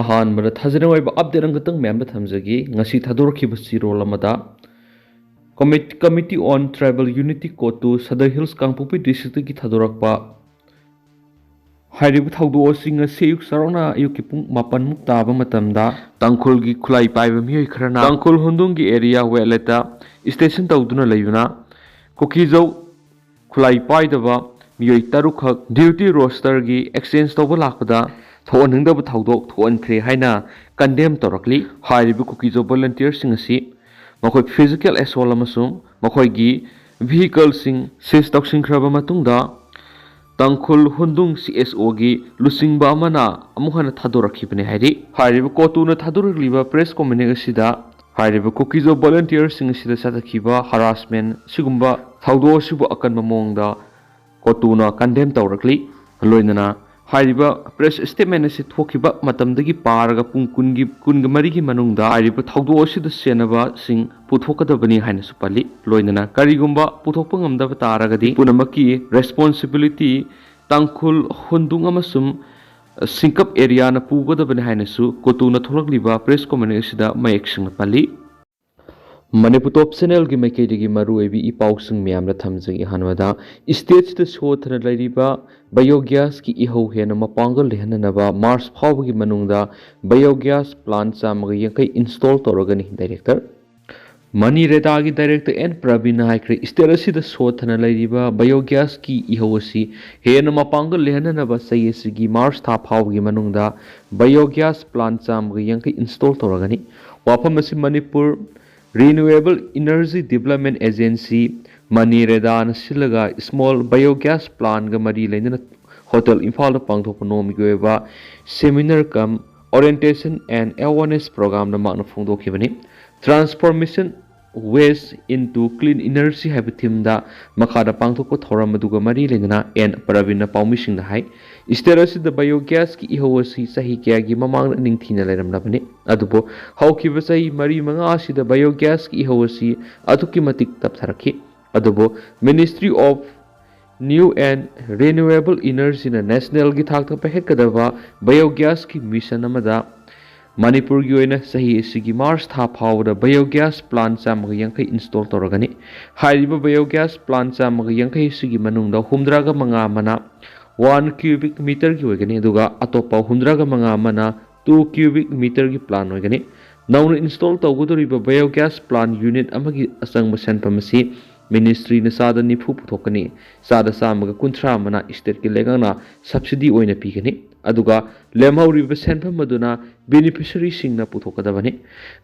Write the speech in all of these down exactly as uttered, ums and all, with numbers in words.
ꯑꯍꯥꯟꯕꯗ ꯊꯥꯖꯅꯤꯡꯉꯥꯏ ꯑꯣꯏꯕ ꯑꯞꯗꯦꯠ ꯑꯃꯈꯛꯇꯪ ꯃꯌꯥꯝꯗ ꯊꯝꯖꯒꯦ꯫ ꯉꯁꯤ ꯊꯥꯗꯣꯔꯛꯈꯤꯕ ꯆꯦꯔꯣꯜ ꯑꯃꯗ Commit- Committee on Tribal Unity, COTU, Sadar hills, Kangpokpi ꯗꯤꯁꯇ꯭ꯔꯤꯛꯇꯒꯤ ꯊꯥꯗꯣꯔꯛꯄ ꯍꯥꯏꯔꯤꯕ ꯊꯧꯗꯣꯛ ꯑꯁꯤ ꯉꯁꯤ ꯑꯌꯨꯛ ꯆꯥꯎꯔꯥꯛꯅ ꯑꯌꯨꯛꯀꯤ ꯄꯨꯡ ꯃꯥꯄꯟꯃꯨꯛ ꯇꯥꯕ ꯃꯇꯝꯗ ꯇꯥꯡꯈꯨꯜꯒꯤ ꯈꯨꯠꯂꯥꯏ ꯄꯥꯏꯕ ꯃꯤꯑꯣꯏ ꯈꯔꯅ ꯇꯥꯡꯈꯨꯜ ꯍꯨꯟꯗꯨꯡꯒꯤ ꯑꯦꯔꯤꯌꯥ ꯋꯦꯠꯂꯦꯠꯇ ꯁ꯭ꯇꯦꯁꯟ ꯇꯧꯗꯨꯅ ꯂꯩꯕꯅ ꯀꯨꯀꯤꯖꯧ ꯈꯨꯠꯂꯥꯏ ꯄꯥꯏꯗꯕ ꯃꯤꯑꯣꯏ ꯇꯔꯨꯛꯈꯛ ꯗ꯭ꯌꯨꯇꯤ ꯔꯣꯁꯇꯔꯒꯤ ꯑꯦꯛꯁꯆꯦꯟꯖ ꯇꯧꯕ ꯂꯥꯛꯄꯗ ꯊꯣꯛꯍꯟꯅꯤꯡꯗꯕ ꯊꯧꯗꯣꯛ ꯊꯣꯛꯍꯟꯈ꯭ꯔꯦ ꯍꯥꯏꯅ ꯀꯟꯗꯦꯝ ꯇꯧꯔꯛꯂꯤ꯫ ꯍꯥꯏꯔꯤꯕ ꯀꯨꯀꯤꯖꯧ ꯚꯣꯂꯨꯟꯇꯤꯌꯔꯁꯤꯡ ꯑꯁꯤ ꯃꯈꯣꯏ ꯐꯤꯖꯤꯀꯦꯜ ꯑꯦꯁꯣꯜ ꯑꯃꯁꯨꯡ ꯃꯈꯣꯏꯒꯤ ꯚꯤꯍꯤꯀꯜꯁꯤꯡ ꯁꯤꯖ ꯇꯧꯁꯤꯟꯈ꯭ꯔꯕ ꯃꯇꯨꯡꯗ ꯇꯥꯡꯈꯨꯜ ꯍꯨꯟꯗꯨꯡ ꯁꯤ ꯑꯦꯁ ꯑꯣꯒꯤ ꯂꯨꯆꯤꯡꯕ ꯑꯃꯅ ꯑꯃꯨꯛ ꯍꯟꯅ ꯊꯥꯗꯣꯔꯛꯈꯤꯕꯅꯤ ꯍꯥꯏꯔꯤ꯫ ꯍꯥꯏꯔꯤꯕ ꯀꯣꯇꯨꯅ ꯊꯥꯗꯣꯔꯛꯂꯤꯕ ꯄ꯭ꯔꯦꯁ ꯀꯣꯃꯨꯅꯤꯛ ꯑꯁꯤꯗ ꯍꯥꯏꯔꯤꯕ ꯀꯨꯀꯤꯖꯧ ꯚꯣꯂꯨꯟꯇꯤꯌꯔꯁꯤꯡ ꯑꯁꯤꯗ ꯆꯠꯊꯈꯤꯕ ꯍꯔꯥꯁꯃꯦꯟ ꯁꯤꯒꯨꯝꯕ ꯊꯧꯗꯣꯛ ꯑꯁꯤꯕꯨ ꯑꯀꯟꯕ ꯃꯑꯣꯡꯗ ꯀꯣꯇꯨꯅ ꯀꯟꯗꯦꯝ ꯇꯧꯔꯛꯂꯤ꯫ ꯂꯣꯏꯅꯅ ꯍꯥꯏꯔꯤꯕ ꯄ꯭ꯔꯦꯁ ꯁ꯭ꯇꯦꯠꯃꯦꯟ ꯑꯁꯤ ꯊꯣꯛꯈꯤꯕ ꯃꯇꯝꯗꯒꯤ ꯄꯥꯔꯒ ꯄꯨꯡ ꯀꯨꯟꯒꯤ, ꯀꯨꯟꯒ ꯃꯔꯤꯒꯤ ꯃꯅꯨꯡꯗ ꯍꯥꯏꯔꯤꯕ ꯊꯧꯗꯣꯛ ꯑꯁꯤꯗ ꯁꯦꯟꯅꯕꯁꯤꯡ ꯄꯨꯊꯣꯛꯀꯗꯕꯅꯤ ꯍꯥꯏꯅꯁꯨ ꯄꯜꯂꯤ꯫ ꯂꯣꯏꯅꯅ ꯀꯔꯤꯒꯨꯝꯕ ꯄꯨꯊꯣꯛꯄ ꯉꯝꯗꯕ ꯇꯥꯔꯒꯗꯤ ꯄꯨꯝꯅꯃꯛꯀꯤ ꯔꯦꯁꯄꯣꯟꯁꯤꯕꯤꯂꯤꯇꯤ ꯇꯥꯡꯈꯨꯜ ꯍꯨꯟꯗꯨꯡ ꯑꯃꯁꯨꯡ ꯁꯤꯡꯀꯞ ꯑꯦꯔꯤꯌꯥꯅ ꯄꯨꯒꯗꯕꯅꯤ ꯍꯥꯏꯅꯁꯨ ꯀꯣꯇꯨꯅ ꯊꯣꯛꯂꯛꯂꯤꯕ ꯄ꯭ꯔꯦꯁ ꯀꯣꯃꯨꯅꯤꯛ ꯑꯁꯤꯗ ꯃꯌꯦꯛ ꯁꯦꯡꯅ ꯄꯜꯂꯤ꯫ ꯃꯅꯤꯄꯨꯔ ꯇꯣꯞ ꯆꯦꯅꯦꯜꯒꯤ ꯃꯥꯏꯀꯩꯗꯒꯤ ꯃꯔꯨꯑꯣꯏꯕ ꯏ ꯄꯥꯎꯁꯤꯡ ꯃꯌꯥꯝꯗ ꯊꯝꯖꯒꯦ꯫ ꯑꯍꯥꯟꯕꯗ, ꯁ꯭ꯇꯦꯠꯁꯤꯗ ꯁꯣꯠꯊꯅ ꯂꯩꯔꯤꯕ ꯕꯥꯏꯑꯣꯒ꯭ꯌꯥꯁꯀꯤ ꯏꯍꯧ ꯍꯦꯟꯅ ꯃꯄꯥꯡꯒꯜ ꯂꯩꯍꯟꯅꯅꯕ ꯃꯥꯔꯆ ꯐꯥꯎꯕꯒꯤ ꯃꯅꯨꯡꯗ ꯕꯥꯏꯑꯣꯒ꯭ꯌꯥꯁ ꯄ꯭ꯂꯥꯟ ꯆꯥꯝꯃꯒ ꯌꯥꯡꯈꯩ ꯏꯟꯁꯇꯣꯜ ꯇꯧꯔꯒꯅꯤ꯫ ꯗꯥꯏꯔꯦꯛꯇꯔ ꯃꯅꯤꯔꯦꯗꯥꯒꯤ ꯗꯥꯏꯔꯦꯛꯇꯔ ꯑꯦꯟ ꯄ꯭ꯔꯕꯤꯟꯅ ꯍꯥꯏꯈ꯭ꯔꯦ, ꯁ꯭ꯇꯦꯠ ꯑꯁꯤꯗ ꯁꯣꯠꯊꯅ ꯂꯩꯔꯤꯕ ꯕꯥꯏꯑꯣꯒ꯭ꯌꯥꯁꯀꯤ ꯏꯍꯧ ꯑꯁꯤ ꯍꯦꯟꯅ ꯃꯄꯥꯡꯒꯜ ꯂꯩꯍꯟꯅꯅꯕ ꯆꯍꯤ ꯑꯁꯤꯒꯤ ꯃꯥꯔꯆ ꯊꯥ ꯐꯥꯎꯕꯒꯤ ꯃꯅꯨꯡꯗ ꯕꯥꯏꯑꯣꯒ꯭ꯌꯥꯁ ꯄ꯭ꯂꯥꯟ ꯆꯥꯝꯃꯒ ꯌꯥꯡꯈꯩ ꯏꯟꯁꯇꯣꯜ ꯇꯧꯔꯒꯅꯤ꯫ ꯋꯥꯐꯝ ꯑꯁꯤ Manipur renewable energy development agency, ꯃꯅꯤꯔꯦꯗꯥꯅ ꯁꯤꯜꯂꯒ ꯁ꯭ꯃꯣꯜ ꯕꯥꯏꯑꯣꯒ꯭ꯌꯥꯁ ꯄ꯭ꯂꯥꯟꯒ ꯃꯔꯤ ꯂꯩꯅꯅ ꯍꯣꯇꯦꯜ ꯏꯝꯐꯥꯜꯗ ꯄꯥꯡꯊꯣꯛꯄ ꯅꯣꯡꯃꯒꯤ ꯑꯣꯏꯕ seminar cum orientation and awareness ꯄ꯭ꯔꯣꯒ꯭ꯔꯥꯝꯗ ꯃꯍꯥꯛꯅ ꯐꯣꯡꯗꯣꯛꯈꯤꯕꯅꯤ꯫ Transformation Waste into Clean Energy ꯍꯥꯏꯕ ꯊꯤꯝꯗ ꯃꯈꯥꯗ ꯄꯥꯡꯊꯣꯛꯄ ꯊꯧꯔꯝ ꯑꯗꯨꯒ ꯃꯔꯤ ꯂꯩꯅꯅ ꯑꯦꯟ ꯄ꯭ꯔꯕꯤꯟꯅ ꯄꯥꯎꯃꯤꯁꯤꯡꯗ ꯍꯥꯏ, ꯁ꯭ꯇꯦꯠ ꯑꯁꯤꯗ ꯕꯥꯏꯑꯣꯒ꯭ꯌꯥꯁꯀꯤ ꯏꯍꯧ ꯑꯁꯤ ꯆꯍꯤ ꯀꯌꯥꯒꯤ ꯃꯃꯥꯡꯗ ꯅꯤꯡꯊꯤꯅ ꯂꯩꯔꯝꯂꯕꯅꯤ, ꯑꯗꯨꯕꯨ ꯍꯧꯈꯤꯕ ꯆꯍꯤ ꯃꯔꯤ ꯃꯉꯥ ꯑꯁꯤꯗ ꯕꯥꯏꯑꯣꯒ꯭ꯌꯥꯁꯀꯤ ꯏꯍꯧ ꯑꯁꯤ ꯑꯗꯨꯛꯀꯤ ꯃꯇꯤꯛ ꯇꯞꯊꯔꯛꯈꯤ꯫ ꯑꯗꯨꯕꯨ Ministry of New and Renewable Energyꯅ nationalꯒꯤ ꯊꯥꯛꯇ ꯄꯥꯏꯈꯠꯀꯗꯕ biogasꯀꯤ mission ꯑꯃꯗ ꯃꯅꯤꯄꯨꯔꯒꯤ ꯑꯣꯏꯅ ꯆꯍꯤ ꯑꯁꯤꯒꯤ March ꯊꯥ ꯐꯥꯎꯕꯗ biogas plant ꯆꯥꯝꯃꯒ ꯌꯥꯡꯈꯩ install ꯇꯧꯔꯒꯅꯤ꯫ ꯍꯥꯏꯔꯤꯕ biogas plant ꯆꯥꯝꯃꯒ ꯌꯥꯡꯈꯩ ꯑꯁꯤꯒꯤ ꯃꯅꯨꯡꯗ ꯍꯨꯝꯗ꯭ꯔꯥꯒ ꯃꯉꯥ ꯑꯃꯅ one cubic meterꯒꯤ ꯑꯣꯏꯒꯅꯤ, ꯑꯗꯨꯒ ꯑꯇꯣꯞꯄ ꯍꯨꯝꯗ꯭ꯔꯥꯒ ꯃꯉꯥ ꯑꯃꯅ two cubic meterꯒꯤ plant ꯑꯣꯏꯒꯅꯤ꯫ ꯅꯧꯅ install ꯇꯧꯒꯗꯧꯔꯤꯕ biogas plant unit ꯑꯃꯒꯤ ꯑꯆꯪꯕ ꯁꯦꯟꯐꯝ ꯑꯁꯤ ministryꯅ ꯆꯥꯗ ꯅꯤꯐꯨ ꯄꯨꯊꯣꯛꯀꯅꯤ꯫ ꯆꯥꯗ ꯆꯥꯝꯃꯒ ꯀꯨꯟꯊ꯭ꯔꯥ ꯑꯃꯅ stateꯀꯤ ꯂꯩꯉꯥꯛꯅ subsidy ꯑꯣꯏꯅ ꯄꯤꯒꯅꯤ, ꯑꯗꯨꯒ ꯂꯦꯝꯍꯧꯔꯤꯕ ꯁꯦꯟꯐꯝ ꯑꯗꯨꯅ beneficiaryꯁꯤꯡꯅ ꯄꯨꯊꯣꯛꯀꯗꯕꯅꯤ꯫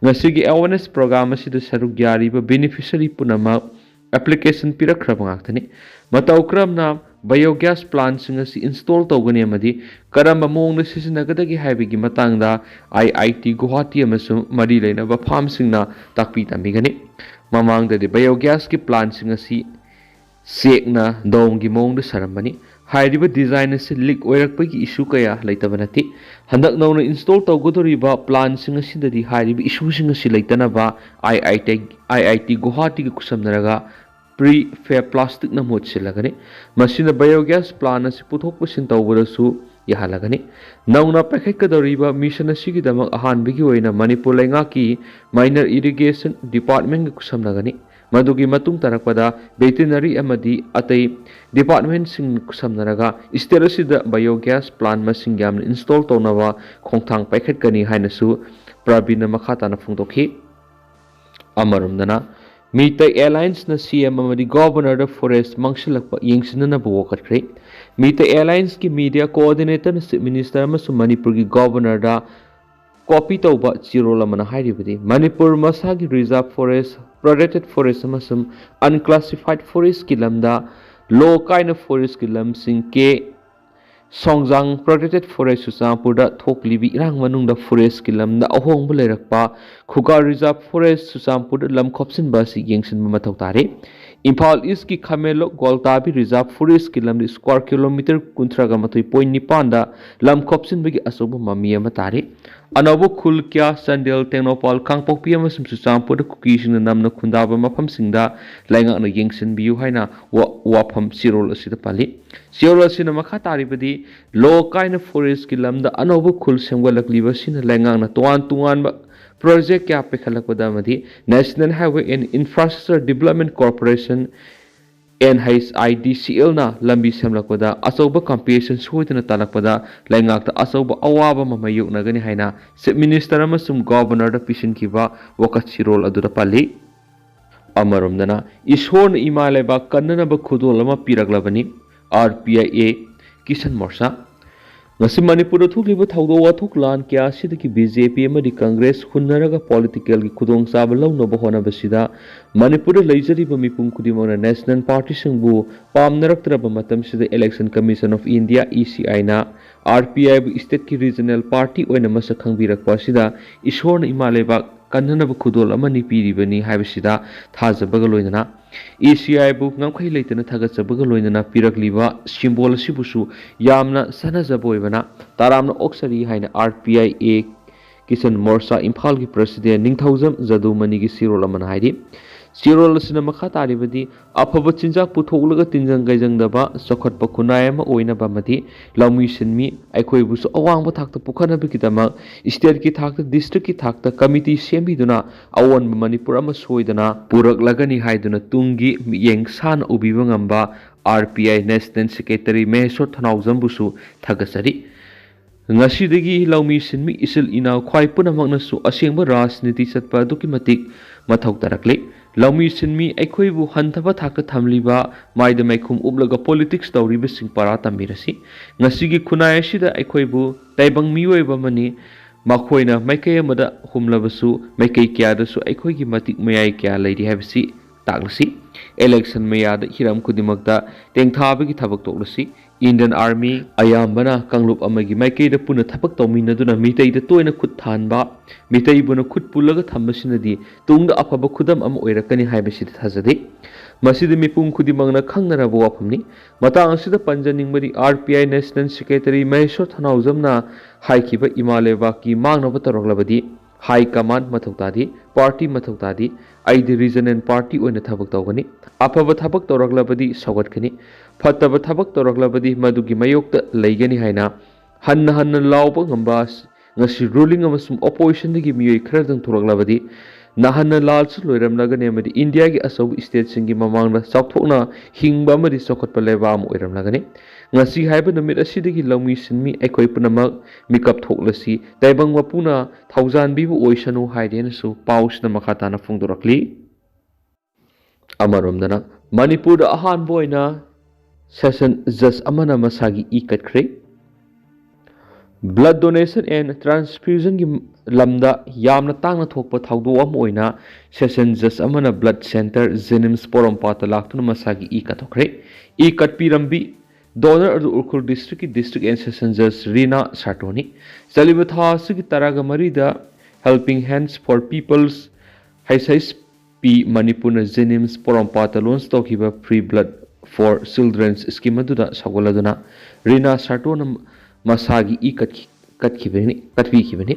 ꯉꯁꯤꯒꯤ awareness program ꯑꯁꯤꯗ ꯁꯔꯨꯛ ꯌꯥꯔꯤꯕ beneficiary ꯄꯨꯝꯅꯃꯛ application ꯄꯤꯔꯛꯈ꯭ꯔꯕ ꯉꯥꯛꯇꯅꯤ꯫ ꯃꯇꯧ ꯀꯔꯝꯅ biogas plantꯁꯤꯡ ꯑꯁꯤ install ꯇꯧꯒꯅꯤ ꯑꯃꯗꯤ ꯀꯔꯝꯕ ꯃꯑꯣꯡꯗ ꯁꯤꯖꯤꯟꯅꯒꯗꯒꯦ ꯍꯥꯏꯕꯒꯤ ꯃꯇꯥꯡꯗ IIT ꯒꯨꯋꯥꯍꯥꯇꯤ ꯑꯃꯁꯨꯡ ꯃꯔꯤ ꯂꯩꯅꯕ firmꯁꯤꯡꯅ ꯇꯥꯛꯄꯤ ꯇꯝꯕꯤꯒꯅꯤ꯫ ꯃꯃꯥꯡꯗꯗꯤ biogasꯀꯤ plantꯁꯤꯡ ꯑꯁꯤ ꯆꯦꯛꯅ domeꯒꯤ ꯃꯑꯣꯡꯗ ꯁꯥꯔꯝꯕꯅꯤ꯫ ꯍꯥꯏꯔꯤꯕ design ꯑꯁꯤ leak ꯑꯣꯏꯔꯛꯄꯒꯤ issue ꯀꯌꯥ ꯂꯩꯇꯕ ꯅꯠꯇꯦ꯫ ꯍꯟꯗꯛ ꯅꯧꯅ install ꯇꯧꯒꯗꯧꯔꯤꯕ plantꯁꯤꯡ ꯑꯁꯤꯗꯗꯤ ꯍꯥꯏꯔꯤꯕ issueꯁꯤꯡ ꯑꯁꯤ ꯂꯩꯇꯅꯕ IIT, IIT ꯒꯨꯋꯥꯍꯥꯇꯤꯒ ꯈꯨꯠꯁꯝꯅꯔꯒ prefab plasticꯅ ꯃꯍꯨꯠ ꯁꯤꯜꯂꯒꯅꯤ꯫ ꯃꯁꯤꯅ biogas plant ꯑꯁꯤ ꯄꯨꯊꯣꯛ ꯄꯨꯁꯤꯟ ꯇꯧꯕꯗꯁꯨ ꯌꯥꯍꯜꯂꯒꯅꯤ꯫ ꯅꯧꯅ ꯄꯥꯏꯈꯠꯀꯗꯧꯔꯤꯕ mission ꯑꯁꯤꯒꯤꯗꯃꯛ ꯑꯍꯥꯟꯕꯒꯤ ꯑꯣꯏꯅ ꯃꯅꯤꯄꯨꯔ ꯂꯩꯉꯥꯛꯀꯤ minor irrigation departmentꯒ ꯈꯨꯠꯁꯝꯅꯒꯅꯤ꯫ ꯃꯗꯨꯒꯤ ꯃꯇꯨꯡ ꯇꯥꯔꯛꯄꯗ veterinary ꯑꯃꯗꯤ ꯑꯇꯩ departmentꯁꯤꯡ ꯈꯨꯠꯁꯝꯅꯔꯒ state ꯑꯁꯤꯗ biogas plant ꯃꯁꯤꯡ ꯌꯥꯝꯅ install ꯇꯧꯅꯕ ꯈꯣꯡꯊꯥꯡ ꯄꯥꯏꯈꯠꯀꯅꯤ ꯍꯥꯏꯅꯁꯨ ꯄ꯭ꯔꯕꯤꯟꯅ ꯃꯈꯥ ꯇꯥꯅ ꯐꯣꯡꯗꯣꯛꯈꯤ꯫ ꯑꯃꯔꯣꯝꯗꯅ, ꯃꯤꯇꯩ Allianceꯅ CM ꯑꯃꯗꯤ Governorꯗ forest ꯃꯥꯡꯁꯤꯜꯂꯛꯄ ꯌꯦꯡꯁꯤꯟꯅꯅꯕ ꯋꯥꯀꯠꯈ꯭ꯔꯦ꯫ Meitei Allianceꯀꯤ media coordinatorꯅ Chief Minister ꯑꯃꯁꯨꯡ ꯃꯅꯤꯄꯨꯔꯒꯤ Governorꯗ copy ꯇꯧꯕ ꯆꯦꯔꯣꯜ ꯑꯃꯅ ꯍꯥꯏꯔꯤꯕꯗꯤ, ꯃꯅꯤꯄꯨꯔ ꯃꯁꯥꯒꯤ reserve forest, protected forest ꯑꯃꯁꯨꯡ unclassified forestꯀꯤ ꯂꯝꯗ law ꯀꯥꯏꯅ forestꯀꯤ ꯂꯝꯁꯤꯡ ꯀꯦ ꯁꯣꯡꯖꯥꯡ Protected Forest ꯆꯨꯔꯆꯥꯟꯄꯨꯔꯗ ꯊꯣꯛꯂꯤꯕ ꯏꯔꯥꯡ ꯃꯅꯨꯡꯗ forestꯀꯤ ꯂꯝꯗ ꯑꯍꯣꯡꯕ ꯂꯩꯔꯛꯄ, ꯈꯨꯒꯥ Reserve Forest ꯆꯨꯔꯆꯥꯟꯄꯨꯔꯗ ꯂꯝ ꯈꯣꯞꯆꯤꯟꯕ ꯑꯁꯤ ꯌꯦꯡꯁꯤꯟꯕ ꯃꯊꯧ ꯇꯥꯔꯤ꯫ ꯏꯝꯐꯥꯜ ꯏꯁꯀꯤ ꯈꯥꯃꯦꯟꯂꯣꯛ ꯒ꯭ꯋꯥꯜꯇꯥꯕꯤ ꯔꯤꯖꯥꯔꯚ ꯐꯣꯔꯦꯁ꯭ꯠꯀꯤ ꯂꯝꯗꯤ ꯁ꯭ꯀ꯭ꯋꯥꯔ ꯀꯤꯂꯣꯃꯤꯇꯔ ꯀꯨꯟꯊ꯭ꯔꯥꯒ ꯃꯥꯊꯣꯏ ꯄꯣꯏꯟꯠ ꯅꯤꯄꯥꯟꯗ ꯂꯝ ꯈꯣꯞꯆꯤꯟꯕꯒꯤ ꯑꯆꯧꯕ ꯃꯃꯤ ꯑꯃ ꯇꯥꯔꯤ꯫ ꯑꯅꯧꯕ ꯈꯨꯜ ꯀꯌꯥ, ꯆꯥꯟꯗꯦꯜ, ꯇꯦꯡꯅꯧꯄꯜ, ꯀꯥꯡꯄꯣꯛꯄꯤ ꯑꯃꯁꯨꯡ ꯆꯨꯔꯆꯥꯟꯄꯨꯔꯗ ꯀꯨꯀꯤꯁꯤꯡꯅ ꯅꯝꯅ ꯈꯨꯟꯗꯥꯕ ꯃꯐꯝꯁꯤꯡꯗ ꯂꯩꯉꯥꯛꯅ ꯌꯦꯡꯁꯤꯟꯕꯤꯌꯨ ꯍꯥꯏꯅ ꯋꯥ-, ꯋꯥꯐꯝ ꯆꯦꯔꯣꯜ ꯑꯁꯤꯗ ꯄꯜꯂꯤ꯫ ꯆꯦꯔꯣꯜ ꯑꯁꯤꯅ ꯃꯈꯥ ꯇꯥꯔꯤꯕꯗꯤ, ꯂꯣ ꯀꯥꯏꯅ ꯐꯣꯔꯦꯁ꯭ꯠꯀꯤ ꯂꯝꯗ ꯑꯅꯧꯕ ꯈꯨꯜ ꯁꯦꯝꯒꯠꯂꯛꯂꯤꯕ ꯑꯁꯤꯅ ꯂꯩꯉꯥꯛꯅ ꯇꯣꯉꯥꯟ ꯇꯣꯉꯥꯟꯕ ꯄ꯭ꯔꯣꯖꯦꯛ ꯀꯌꯥ ꯄꯥꯏꯈꯠꯂꯛꯄꯗ ꯑꯃꯗꯤ National Highway and Infrastructure Development Corporation, N H I D C L ꯅ ꯂꯝꯕꯤ ꯁꯦꯝꯂꯛꯄꯗ ꯑꯆꯧꯕ ꯀꯝꯄꯦꯟꯁꯦꯁꯟ ꯁꯣꯏꯗꯅ ꯇꯥꯜꯂꯛꯄꯗ ꯂꯩꯉꯥꯛꯇ ꯑꯆꯧꯕ ꯑꯋꯥꯕ ꯑꯃ ꯃꯥꯌꯣꯛꯅꯒꯅꯤ ꯍꯥꯏꯅ ꯆꯤꯐ ꯃꯤꯅꯤꯁꯇꯔ ꯑꯃꯁꯨꯡ ꯒꯣꯚꯔꯅꯔꯗ ꯄꯤꯁꯤꯟꯈꯤꯕ ꯋꯥꯀꯠ ꯆꯦꯔꯣꯜ ꯑꯗꯨꯗ ꯄꯜꯂꯤ꯫ ꯑꯃꯔꯣꯝꯗꯅ, ꯏꯁꯣꯔꯅ ꯏꯃꯥ ꯂꯩꯕꯥꯛ ꯀꯟꯅꯅꯕ ꯈꯨꯗꯣꯜ ꯑꯃ ꯄꯤꯔꯛꯂꯕꯅꯤ, R P I A, Kisan ꯃꯣꯔꯆꯥ꯫ ꯉꯁꯤ ꯃꯅꯤꯄꯨꯔꯗ ꯊꯣꯛꯂꯤꯕ ꯊꯧꯗꯣꯛ ꯋꯥꯊꯣꯛ ꯂꯥꯟ ꯀꯌꯥ ꯑꯁꯤꯗꯒꯤ ꯕꯤ ꯖꯦ ꯄꯤ ꯑꯃꯗꯤ ꯀꯪꯒ꯭ꯔꯦꯁ ꯍꯨꯟꯅꯔꯒ ꯄꯣꯂꯤꯇꯤꯀꯦꯜꯒꯤ ꯈꯨꯗꯣꯡꯆꯥꯕ ꯂꯧꯅꯕ ꯍꯣꯠꯅꯕꯁꯤꯗ ꯃꯅꯤꯄꯨꯔꯗ ꯂꯩꯖꯔꯤꯕ ꯃꯤꯄꯨꯝ ꯈꯨꯗꯤꯡꯃꯛꯅ ꯅꯦꯁꯅꯦꯜ ꯄꯥꯔꯇꯤꯁꯤꯡꯕꯨ ꯄꯥꯝꯅꯔꯛꯇ꯭ꯔꯕ ꯃꯇꯝꯁꯤꯗ Election Commission of India, E C I ꯅ R P I ꯕꯨ ꯁ꯭ꯇꯦꯠꯀꯤ ꯔꯤꯖꯅꯦꯜ ꯄꯥꯔꯇꯤ ꯑꯣꯏꯅ ꯃꯁꯛ ꯈꯪꯕꯤꯔꯛꯄ ꯑꯁꯤꯗ ꯏꯁꯣꯔꯅ ꯏꯃꯥ ꯂꯩꯕꯥꯛ ꯀꯟꯅꯅꯕ ꯈꯨꯗꯣꯜ ꯑꯃꯅꯤ ꯄꯤꯔꯤꯕꯅꯤ ꯍꯥꯏꯕꯁꯤꯗ ꯊꯥꯖꯕꯒ ꯂꯣꯏꯅꯅ E C I ꯕꯨ ꯉꯝꯈꯩ ꯂꯩꯇꯅ ꯊꯥꯒꯠꯆꯕꯒ ꯂꯣꯏꯅꯅ ꯄꯤꯔꯛꯂꯤꯕ ꯁꯤꯝꯕꯣꯜ ꯑꯁꯤꯕꯨꯁꯨ ꯌꯥꯝꯅ ꯁꯥꯟꯅꯖꯕ ꯑꯣꯏꯕꯅ ꯇꯔꯥꯝꯅ ꯑꯣꯛꯆꯔꯤ ꯍꯥꯏꯅ R P I A Kisan ꯃꯣꯔꯆꯥ ꯏꯝꯐꯥꯜꯒꯤ ꯄ꯭ꯔꯁꯤꯗꯦꯟ ꯅꯤꯡꯊꯧꯖꯝ ꯖꯗꯨꯃꯅꯤꯒꯤ ꯆꯦꯔꯣꯜ ꯑꯃꯅ ꯍꯥꯏꯔꯤ꯫ ꯆꯦꯔꯣꯜ ꯑꯁꯤꯅ ꯃꯈꯥ ꯇꯥꯔꯤꯕꯗꯤ, ꯑꯐꯕ ꯆꯤꯟꯖꯥꯛ ꯄꯨꯊꯣꯛꯂꯒ ꯇꯤꯟꯖꯪ ꯀꯩꯖꯪꯗꯕ ꯆꯥꯎꯈꯠꯄ ꯈꯨꯟꯅꯥꯏ ꯑꯃ ꯑꯣꯏꯅꯕ ꯑꯃꯗꯤ ꯂꯧꯃꯤ ꯁꯤꯟꯃꯤ ꯑꯩꯈꯣꯏꯕꯨꯁꯨ ꯑꯋꯥꯡꯕ ꯊꯥꯛꯇ ꯄꯨꯈꯠꯅꯕꯒꯤꯗꯃꯛ ꯁ꯭ꯇꯦꯠꯀꯤ ꯊꯥꯛꯇ, ꯗꯤꯁꯇ꯭ꯔꯤꯛꯀꯤ ꯊꯥꯛꯇ ꯀꯃꯤꯇꯤ ꯁꯦꯝꯕꯤꯗꯨꯅ ꯑꯑꯣꯟꯕ ꯃꯅꯤꯄꯨꯔ ꯑꯃ ꯁꯣꯏꯗꯅ ꯄꯨꯔꯛꯂꯒꯅꯤ ꯍꯥꯏꯗꯨꯅ ꯇꯨꯡꯒꯤ ꯃꯤꯠꯌꯦꯡ ꯁꯥꯟꯅ ꯎꯕꯤꯕ ꯉꯝꯕ R P I National Secretary ꯃꯍꯦꯁ꯭ꯋꯔ ꯊꯧꯅꯥꯎꯖꯝꯕꯨꯁꯨ ꯊꯥꯒꯠꯆꯔꯤ꯫ ꯉꯁꯤꯗꯒꯤ ꯂꯧꯃꯤ ꯁꯤꯟꯃꯤ ꯏꯆꯤꯜ ꯏꯅꯥꯎ ꯈ꯭ꯋꯥꯏ ꯄꯨꯝꯅꯃꯛꯅꯁꯨ ꯑꯁꯦꯡꯕ ꯔꯥꯖꯅꯤꯇꯤ ꯆꯠꯄ ꯑꯗꯨꯛꯀꯤ ꯃꯇꯤꯛ ꯃꯊꯧ ꯇꯥꯔꯛꯂꯤ꯫ ꯂꯧꯃꯤ ꯁꯤꯟꯃꯤ ꯑꯩꯈꯣꯏꯕꯨ ꯍꯟꯊꯕ ꯊꯥꯛꯇ ꯊꯝꯂꯤꯕ, ꯃꯥꯏꯗ ꯃꯩꯈꯨꯝ ꯎꯞꯂꯒ ꯄꯣꯂꯤꯇꯤꯛꯁ ꯇꯧꯔꯤꯕꯁꯤꯡ ꯄꯔꯥ ꯇꯝꯕꯤꯔꯁꯤ꯫ ꯉꯁꯤꯒꯤ ꯈꯨꯟꯅꯥꯏ ꯑꯁꯤꯗ ꯑꯩꯈꯣꯏꯕꯨ ꯇꯥꯏꯕꯪ ꯃꯤꯑꯣꯏꯕ ꯑꯃꯅꯤ꯫ ꯃꯈꯣꯏꯅ ꯃꯥꯏꯀꯩ ꯑꯃꯗ ꯍꯨꯝꯂꯕꯁꯨ, ꯃꯥꯏꯀꯩ ꯀꯌꯥꯗꯁꯨ ꯑꯩꯈꯣꯏꯒꯤ ꯃꯇꯤꯛ ꯃꯌꯥꯏ ꯀꯌꯥ ꯂꯩꯔꯤ ꯍꯥꯏꯕꯁꯤ ꯇꯥꯛꯂꯁꯤ꯫ Election ꯃꯌꯥꯗ ꯍꯤꯔꯝ ꯈꯨꯗꯤꯡꯃꯛꯇ ꯇꯦꯡꯊꯥꯕꯒꯤ ꯊꯕꯛ ꯇꯣꯛꯂꯁꯤ꯫ Indian Army ꯑꯌꯥꯝꯕꯅ ꯀꯥꯡꯂꯨꯞ ꯑꯃꯒꯤ ꯃꯥꯏꯀꯩꯗ ꯄꯨꯟꯅ ꯊꯕꯛ ꯇꯧꯃꯤꯟꯅꯗꯨꯅ ꯃꯤꯇꯩꯗ ꯇꯣꯏꯅ ꯈꯨꯠ ꯊꯥꯍꯟꯕ, ꯃꯤꯇꯩꯕꯨꯅ ꯈꯨꯠ ꯄꯨꯜꯂꯒ ꯊꯝꯕꯁꯤꯅꯗꯤ ꯇꯨꯡꯗ ꯑꯐꯕ ꯈꯨꯗꯝ ꯑꯃ ꯑꯣꯏꯔꯛꯀꯅꯤ ꯍꯥꯏꯕꯁꯤꯗ ꯊꯥꯖꯗꯦ꯫ ꯃꯁꯤꯗꯤ ꯃꯤꯄꯨꯝ ꯈꯨꯗꯤꯡꯃꯛꯅ ꯈꯪꯅꯔꯕ ꯋꯥꯐꯝꯅꯤ꯫ ꯃꯇꯥꯡ ꯑꯁꯤꯗ ꯄꯟꯖꯅꯤꯡꯕꯗꯤ, R P I National Secretary ꯃꯍꯦꯁ꯭ꯋꯔ ꯊꯅꯥꯎꯖꯝꯅ ꯍꯥꯏꯈꯤꯕ, ꯏꯃꯥ ꯂꯩꯕꯥꯛꯀꯤ ꯃꯥꯡꯅꯕ ꯇꯧꯔꯛꯂꯕꯗꯤ High Command ꯃꯊꯧ ꯇꯥꯗꯦ, party ꯃꯊꯧ ꯇꯥꯗꯦ, ꯑꯩꯗꯤ region and party ꯑꯣꯏꯅ ꯊꯕꯛ ꯇꯧꯒꯅꯤ꯫ ꯑꯐꯕ ꯊꯕꯛ ꯇꯧꯔꯛꯂꯕꯗꯤ ꯁꯧꯒꯠꯀꯅꯤ, ꯐꯠꯇꯕ ꯊꯕꯛ ꯇꯧꯔꯛꯂꯕꯗꯤ ꯃꯗꯨꯒꯤ ꯃꯥꯌꯣꯛꯇ ꯂꯩꯒꯅꯤ ꯍꯥꯏꯅ ꯍꯟꯅ ꯍꯟꯅ ꯂꯥꯎꯕ ꯉꯝꯕ ꯉꯁꯤ ruling ꯑꯃꯁꯨꯡ oppositionꯗꯒꯤ ꯃꯤꯑꯣꯏ ꯈꯔꯗꯪ ꯊꯣꯛꯂꯛꯂꯕꯗꯤ ꯅꯍꯥꯟꯅ ꯂꯥꯜꯁꯨ ꯂꯣꯏꯔꯝꯂꯒꯅꯤ ꯑꯃꯗꯤ ꯏꯟꯗꯤꯌꯥꯒꯤ ꯑꯆꯧꯕ stateꯁꯤꯡꯒꯤ ꯃꯃꯥꯡꯗ ꯆꯥꯎꯊꯣꯛꯅ ꯍꯤꯡꯕ ꯑꯃꯗꯤ ꯆꯥꯎꯈꯠꯄ ꯂꯩꯕꯥꯛ ꯑꯃ ꯑꯣꯏꯔꯝꯂꯒꯅꯤ꯫ ꯉꯁꯤ ꯍꯥꯏꯕ ꯅꯨꯃꯤꯠ ꯑꯁꯤꯗꯒꯤ ꯂꯧꯃꯤ ꯁꯤꯟꯃꯤ ꯑꯩꯈꯣꯏ ꯄꯨꯝꯅꯃꯛ ꯃꯤꯀꯞ ꯊꯣꯛꯂꯁꯤ, ꯇꯥꯏꯕꯪ ꯃꯄꯨꯅ ꯊꯧꯖꯥꯟꯕꯤꯕ ꯑꯣꯏꯁꯅꯨ ꯍꯥꯏꯗꯦꯅꯁꯨ ꯄꯥꯎꯁꯤꯗ ꯃꯈꯥ ꯇꯥꯅ ꯐꯣꯡꯗꯣꯔꯛꯂꯤ꯫ ꯑꯃꯔꯣꯝꯗꯅ ꯃꯅꯤꯄꯨꯔꯗ ꯑꯍꯥꯟꯕ ꯑꯣꯏꯅ session judge ꯑꯃꯅ ꯃꯁꯥꯒꯤ ꯏ ꯀꯠꯈ꯭ꯔꯦ꯫ Blood donation and transfusionꯒꯤ ꯂꯝꯗ ꯌꯥꯝꯅ ꯇꯥꯡꯅ ꯊꯣꯛꯄ ꯊꯧꯗꯣꯛ ꯑꯃ ꯑꯣꯏꯅ session judge ꯑꯃꯅ blood centre JNIMS ꯄꯣꯔꯣꯝꯄꯥꯠꯇ ꯂꯥꯛꯇꯨꯅ ꯃꯁꯥꯒꯤ ꯏ ꯀꯠꯊꯣꯛꯈ꯭ꯔꯦ꯫ ꯏ ꯀꯠꯄꯤꯔꯝꯕꯤ donor ꯑꯗꯨ Ukhrul districtꯀꯤ district and session judge ꯔꯤꯅꯥ ꯁꯥꯔꯇꯣꯅꯤ꯫ ꯆꯠꯂꯤꯕ ꯊꯥ ꯑꯁꯤꯒꯤ ꯇꯔꯥꯒ ꯃꯔꯤꯗ Helping Hands for People's, H H P ꯃꯅꯤꯄꯨꯔꯅ JNIMS ꯄꯣꯔꯣꯝꯄꯥꯠꯇ launch ꯇꯧꯈꯤꯕ Free Blood for Children's scheme ꯑꯗꯨꯗ ꯁꯧꯒꯠꯂꯗꯨꯅ ꯔꯤꯅꯥ ꯁꯥꯔꯇꯣꯅ ꯃꯁꯥꯒꯤ ꯏ ꯀꯠꯈꯤ-, ꯀꯠꯈꯤꯕꯅꯤ, ꯀꯠꯄꯤꯈꯤꯕꯅꯤ꯫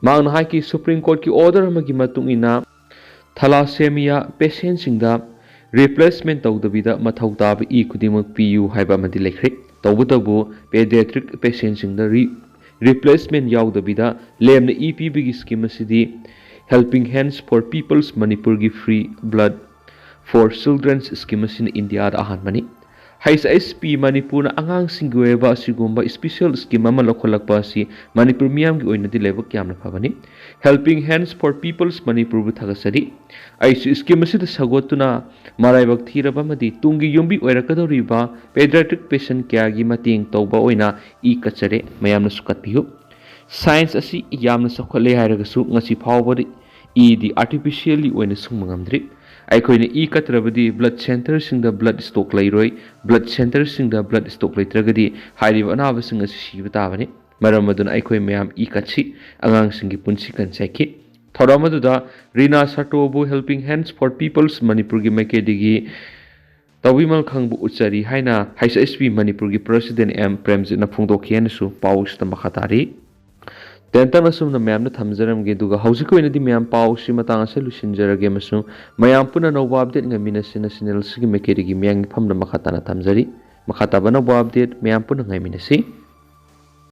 ꯃꯍꯥꯛꯅ ꯍꯥꯏꯈꯤ, Supreme Courtꯀꯤ order ꯑꯃꯒꯤ ꯃꯇꯨꯡ ꯏꯟꯅ thalassemia patientꯁꯤꯡꯗ replacement ꯇꯧꯗꯕꯤꯗ ꯃꯊꯧ ꯇꯥꯕ ꯏ ꯈꯨꯗꯤꯡꯃꯛ ꯄꯤꯌꯨ ꯍꯥꯏꯕ ꯑꯃꯗꯤ ꯂꯩꯈ꯭ꯔꯦ꯫ ꯇꯧꯕꯇꯕꯨ pediatric patientꯁꯤꯡꯗ re-, replacement ꯌꯥꯎꯗꯕꯤꯗ ꯂꯦꯝꯅ ꯏ ꯄꯤꯕꯒꯤ scheme ꯑꯁꯤꯗꯤ Helping Hands for People's ꯃꯅꯤꯄꯨꯔꯒꯤ Free Blood for Children's scheme ꯑꯁꯤꯅ ꯏꯟꯗꯤꯌꯥꯗ ꯑꯍꯥꯟꯕꯅꯤ꯫ H H P ꯃꯅꯤꯄꯨꯔꯅ ꯑꯉꯥꯡꯁꯤꯡꯒꯤ ꯑꯣꯏꯕ ꯑꯁꯤꯒꯨꯝꯕ special scheme ꯑꯃ ꯂꯧꯈꯠꯂꯛꯄ ꯑꯁꯤ ꯃꯅꯤꯄꯨꯔ ꯃꯤꯌꯥꯝꯒꯤ ꯑꯣꯏꯅꯗꯤ ꯂꯥꯏꯕꯛ ꯌꯥꯝꯅ ꯐꯕꯅꯤ꯫ Helping Hands for People's ꯃꯅꯤꯄꯨꯔꯕꯨ ꯊꯥꯒꯠꯆꯔꯤ꯫ ꯑꯩꯁꯨ scheme ꯑꯁꯤꯗ ꯁꯧꯒꯠꯇꯨꯅ ꯃꯔꯥꯏꯕꯛ ꯊꯤꯔꯕ ꯑꯃꯗꯤ ꯇꯨꯡꯒꯤ ꯌꯨꯝꯕꯤ ꯑꯣꯏꯔꯛꯀꯗꯧꯔꯤꯕ pediatric patient ꯀꯌꯥꯒꯤ ꯃꯇꯦꯡ ꯇꯧꯕ ꯑꯣꯏꯅ ꯏ ꯀꯠꯆꯔꯦ꯫ ꯃꯌꯥꯝꯅꯁꯨ ꯀꯠꯄꯤꯌꯨ꯫ Science ꯑꯁꯤ ꯌꯥꯝꯅ ꯆꯥꯎꯈꯠꯂꯦ ꯍꯥꯏꯔꯒꯁꯨ ꯉꯁꯤ ꯐꯥꯎꯕꯗ ꯏꯗꯤ artificially ꯑꯣꯏꯅ ꯁꯨꯡꯕ ꯉꯝꯗ꯭ꯔꯤ꯫ ꯑꯩꯈꯣꯏꯅ ꯏ ꯀꯠꯇ꯭ꯔꯕꯗꯤ blood centreꯁꯤꯡꯗ blood stock ꯂꯩꯔꯣꯏ, blood centreꯁꯤꯡꯗ blood stock ꯂꯩꯇ꯭ꯔꯒꯗꯤ ꯍꯥꯏꯔꯤꯕ ꯑꯅꯥꯕꯁꯤꯡ ꯑꯁꯤ ꯁꯤꯕ ꯇꯥꯕꯅꯤ꯫ ꯃꯔꯝ ꯑꯗꯨꯅ ꯑꯩꯈꯣꯏ ꯃꯌꯥꯝ ꯏ ꯀꯠꯁꯤ, ꯑꯉꯥꯡꯁꯤꯡꯒꯤ ꯄꯨꯟꯁꯤ ꯀꯟꯁꯤ ꯍꯥꯏꯈꯤ꯫ ꯊꯧꯔꯝ ꯑꯗꯨꯗ ꯔꯤꯅꯥ ꯁꯥꯇꯣꯕꯨ Helping Hands for Peoples ꯃꯅꯤꯄꯨꯔꯒꯤ ꯃꯥꯏꯀꯩꯗꯒꯤ ꯇꯧꯕꯤꯃꯜ ꯈꯪꯕꯨ ꯎꯠꯆꯔꯤ ꯍꯥꯏꯅ H S P ꯃꯅꯤꯄꯨꯔꯒꯤ President M ꯄ꯭ꯔꯦꯝꯖꯤꯠꯅ ꯐꯣꯡꯗꯣꯛꯈꯤ ꯍꯥꯏꯅꯁꯨ ꯄꯥꯎ ꯑꯁꯤꯗ ꯃꯈꯥ ꯇꯥꯔꯤ꯫ ꯇꯦꯟꯇꯛꯅ ꯑꯁꯨꯝꯅ ꯃꯌꯥꯝꯗ ꯊꯝꯖꯔꯝꯒꯦ, ꯑꯗꯨꯒ ꯍꯧꯖꯤꯛꯀꯤ ꯑꯣꯏꯅꯗꯤ ꯃꯌꯥꯝ ꯄꯥꯎ ꯑꯁꯤ ꯃꯇꯥꯡ ꯑꯁꯤꯗ ꯂꯣꯏꯁꯤꯟꯖꯔꯒꯦ ꯑꯃꯁꯨꯡ ꯃꯌꯥꯝ ꯄꯨꯟꯅ ꯑꯅꯧꯕ update ꯉꯥꯏꯃꯤꯟꯅꯁꯤꯅ channel ꯑꯁꯤꯒꯤ ꯃꯥꯏꯀꯩꯗꯒꯤ ꯃꯌꯥꯝꯒꯤ ꯐꯝꯅ ꯃꯈꯥ ꯇꯥꯅ ꯊꯝꯖꯔꯤ꯫ ꯃꯈꯥ ꯇꯥꯕ ꯑꯅꯧꯕ update ꯃꯌꯥꯝ ꯄꯨꯟꯅ ꯉꯥꯏꯃꯤꯟꯅꯁꯤ꯫